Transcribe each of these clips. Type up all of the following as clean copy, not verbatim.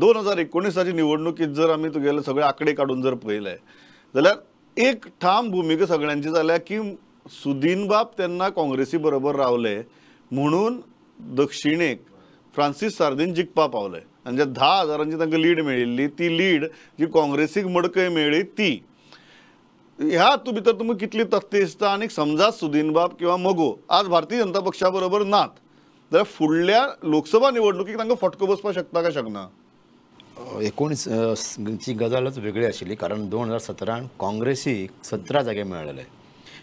2019ची निवडणुकीत जर आमी तुगेले सगळे आंकडे काडून जर पळयले जाल्यार एक ठाम भुमिका सगळ्यांची जाल्या की सुदीनबाब तेन्ना काँग्रेसी बरोबर रावले म्हणून दक्षिणेक फ्रांसीस सार्दीन जिखपा पावले आनी जे 10,000 तांकां लीड मेळिल्ली ती लीड जी काँग्रेसीक मडकय मेळ्ळी ती ह्या हातूंत भितर तुमकां कितली तथ्य दिसता? आनी समजा सुदीनबाब किंवा मगो आज भारतीय जनता पक्षा बरोबर नात जाल्यार फुडल्या लोकसभा निवडणुकीक तांकां फटको बसपाक शकता काय शकना? 19ची गजालच वेगळी आशिल्ली, कारण 2017 काँग्रेसीक 17 जागे मेळ्ळेले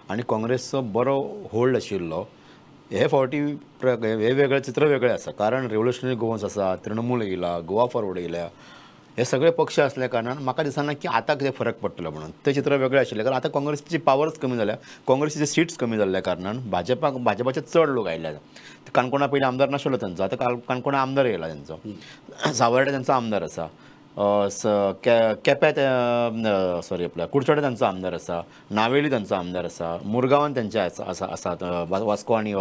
आनी काँग्रेसचो बरो होल्ड आशिल्लो. हे फावटी हे वेगळें चित्र वेगळें आसा, कारण रेव्होल्युशनरी गोवन्स आसा, तृणमूल येयला, गोवा फॉरवर्ड येयल्या, हे सगळे पक्ष असल्या कारणान म्हाका दिसना की आतां कितें फरक पडटलो म्हणून. तें चित्र वेगळें आशिल्लें, कारण आतां काँग्रेसीची पावरच कमी जाल्या, काँग्रेसीचे सिट्स कमी जाल्ल्या कारणान भाजपाक भाजपाचे चड लोक आयिल्ले. काणकोणा पयलीं आमदार नाशिल्लो तांचो, आतां काणकोणा आमदार येयला तांचो, सावर्डे तांचो आमदार आसा, केप्यां सॉरी आपल्या कुडचडे तांचो आमदार आसा, नावेली तांचो आमदार आसा, मुरगांवान तांचे आसात, वास्को आनी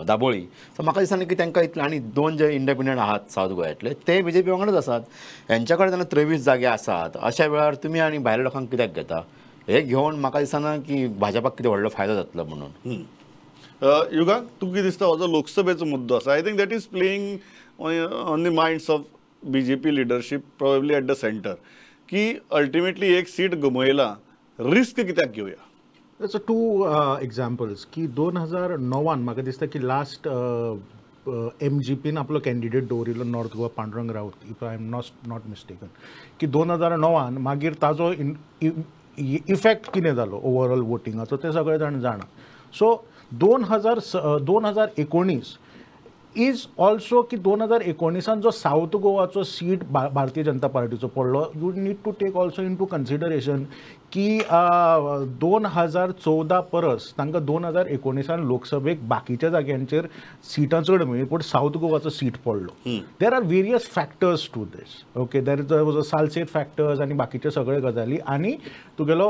दाबोळी. सो म्हाका दिसना की तांकां इतलें. आनी 2 जे इंडिपेंडंट आहात सावथ गोव्यांतले ते बीजेपी वांगडाच आसात, हेंच्या कडेन तेन्ना 23 जागे आसात. अशा वेळार तुमी आनी भायल्या लोकांक कित्याक घेता? हे घेवन म्हाका दिसना की भाजपाक कितें व्हडलो फायदो जातलो म्हणून. युगा, तुका कितें दिसता हो जो लोकसभेचो मुद्दो आसा, I think that is playing on the minds of BJP leadership probably at the centre की अल्टिमेटली एक सीट गमयला, रिस्क कित्याक घेवया? सो 2 एग्जाम्पल्स की 2009 म्हाका दिसता की लास्ट MGPन आपलो कॅन्डिडेट दवरिल्लो north Goa Pandurang Raut, if I am not mistaken, की 2009 मागीर ताजो इफेक्ट कितें जालो ओवरऑल वोटिंगाचो ते सगळे जाण जाणा. सो 2019 is also की 2019 जो सावथ गोवाचो सीट भारतीय जनता पार्टीचो पडलो, you need to take also into consideration की 2014 परस तांकां 2019 लोकसभेक बाकीच्या जाग्यांचेर सिटां चड मेळ्ळी, पूण सावथ गोवाचो सीट पडलो. There are various factors to this. Okay, there was a Salcete factors आनी बाकीचे सगळे गजाली, आनी तुगेलो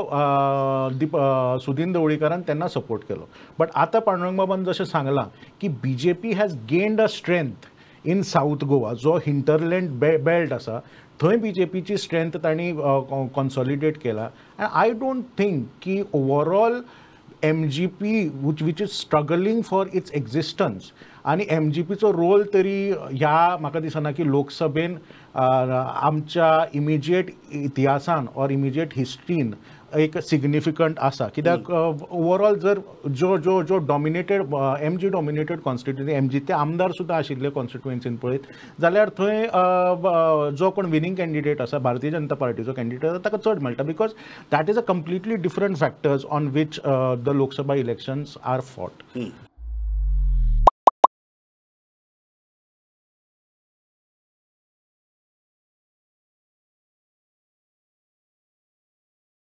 सुदीन दवळीकारान तेन्ना सपोर्ट केलो. बट आतां पांडुरंग बाबान जशें सांगलां की BJP has gained a strength in South Goa, जो हिंटरलँड बेल्ट आसा थंय बीजेपीची स्ट्रेंथ तांणी कॉन्सॉलिडेट केला. आनी I don't think की overall MGP which is struggling for its existence, आनी MGPचो रोल तरी ह्या म्हाका दिसना की लोकसभेन आमच्या इमिजिएट इतिहासान ऑर इमिजिएट हिस्ट्रीन एक सिग्निफिकंट आसा. कित्याक ओवरऑल जर जो जो जो dominated MG dominated constituency, MG ते आमदार सुद्दां आशिल्ले कॉन्स्टिट्युएन्सीन पळयत जाल्यार थंय जो कोण विनींग कॅन्डिडेट आसा, भारतीय जनता पार्टीचो कॅन्डिडेट आसा, ताका चड मेळटा, because that is a completely different factors on which the Lok Sabha elections are fought.